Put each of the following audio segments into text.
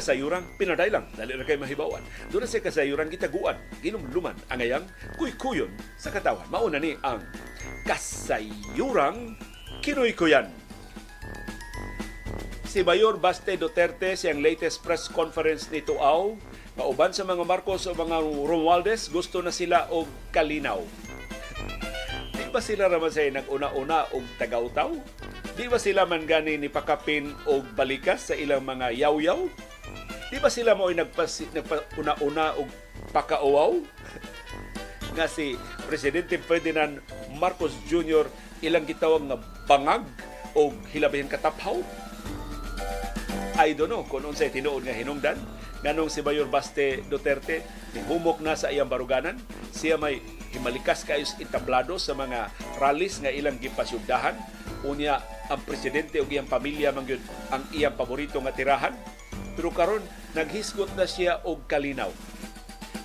kasayurang pinadailang, dali ra kay mahibawan. Doon na siya kasayuran gitaguan, ginumluman angayang kuykuyon sa katawhan. Mauna ni ang Kasayurang Kinuykuyan. Si Mayor Baste Duterte, siyang latest press conference ni Tuaw, kauban sa mga Marcos o mga Romualdez, gusto na sila og kalinaw. Di ba sila raman say nag-una-una og tagawtaw? Di ba sila man gani ni pakapin og balikas sa ilang mga yaw-yaw? Di ba sila mo'y nagpa-una-una og pakauwaw? Nga si Presidente Ferdinand Marcos Jr. ilang gitawag nga bangag o hilabihan kataphaw? I don't know kung unsay tinuod nga hinungdan nganong si Mayor Baste Duterte nihumok na sa iyang baruganan. Siya may himalikas kayo sa entablado sa mga rallies nga ilang gipasyugdahan. Unya ang presidente ug iyang pamilya man gyud ang iyang paborito nga tirahan. Pero karon naghisgot na siya og kalinaw.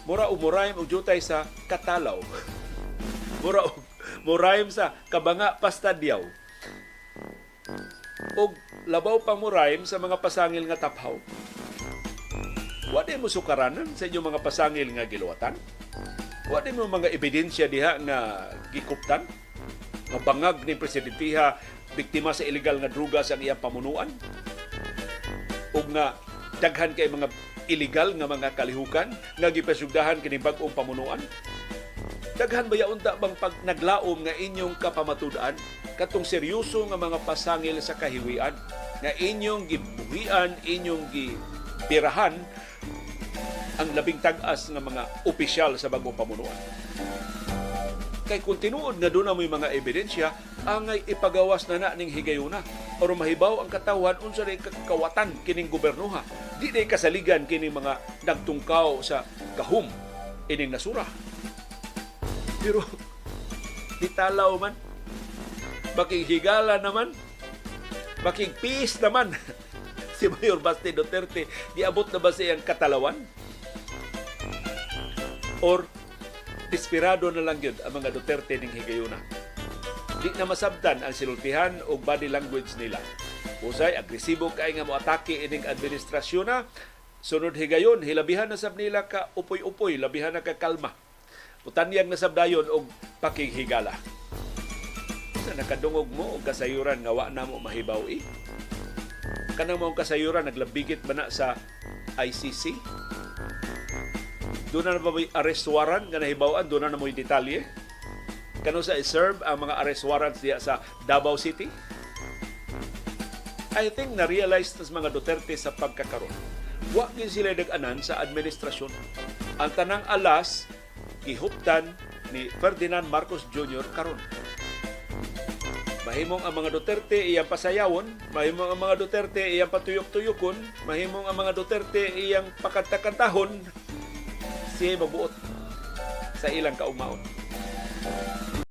Mura og murayim og jutay sa katalaw. Mura og murayim sa kabanga pastadyaw. Og labaw pang murayim sa mga pasangil nga taphaw. Wa mo sukaranan sa inyong mga pasangil nga giluwatan? Wa mo mga ebidensya diha nga gikuptan? Nga bangag ni presidentiha, biktima sa ilegal nga druga sa iyang pamunuan? Ug nga daghan kay mga illegal nga mga kalihukan nga gipasugdahan kini bag-ong pamunuan? Daghan ba unta bang pag naglaom nga inyong kapamatud-an katong seryoso nga mga pasangil sa kahiwian nga inyong gibuhian, inyong gipirahan ang labing tag-as nga mga opisyal sa bagong pamunuan? Kay kung tinuod nga doon na mo'y mga ebidensya, angay ipagawas na na ning higayuna aron mahibaw ang katawhan unsa ray kawatan kining gobernoha. Di day kasaligan kining mga nagtungkaw sa gahum ining nasura. Pero ditalaw man, makighigala naman, makigpeace naman si Mayor Baste Duterte, giabot na ba siyang katalawan? Or desperado na lang yun ang mga Duterte ning higayuna? Di na masabtan ang sinultihan o body language nila. Usay, agresibo kay nga moatake ining administrasyon na. Sunod higayon, hilabihan na sab nila ka upoy-upoy, labihan na ka kalma. Utanyag na sab dayon og pakighigala. Sa nakadungog mo og kasayuran nga wa na mo mahibaw i? Kanang mong kasayuran, naglabigit ba na sa ICC? Doon na ba may arrest warrant nga nahibaw-an? Doon na mo'y detalye? Kano sa i-serve ang mga arrest warrants diya sa Davao City? I think na-realize tas mga Duterte sa pagkakaroon. Wa gid sila nag-anan sa administrasyon. Ang tanang alas gihuptan ni Ferdinand Marcos Jr. karon. Mahimong ang mga Duterte iyang pasayawon, mahimong ang mga Duterte iyang patuyok-tuyokon, mahimong ang mga Duterte iyang pakanta-kantahon, siya mabuot sa ilang kaugmaon.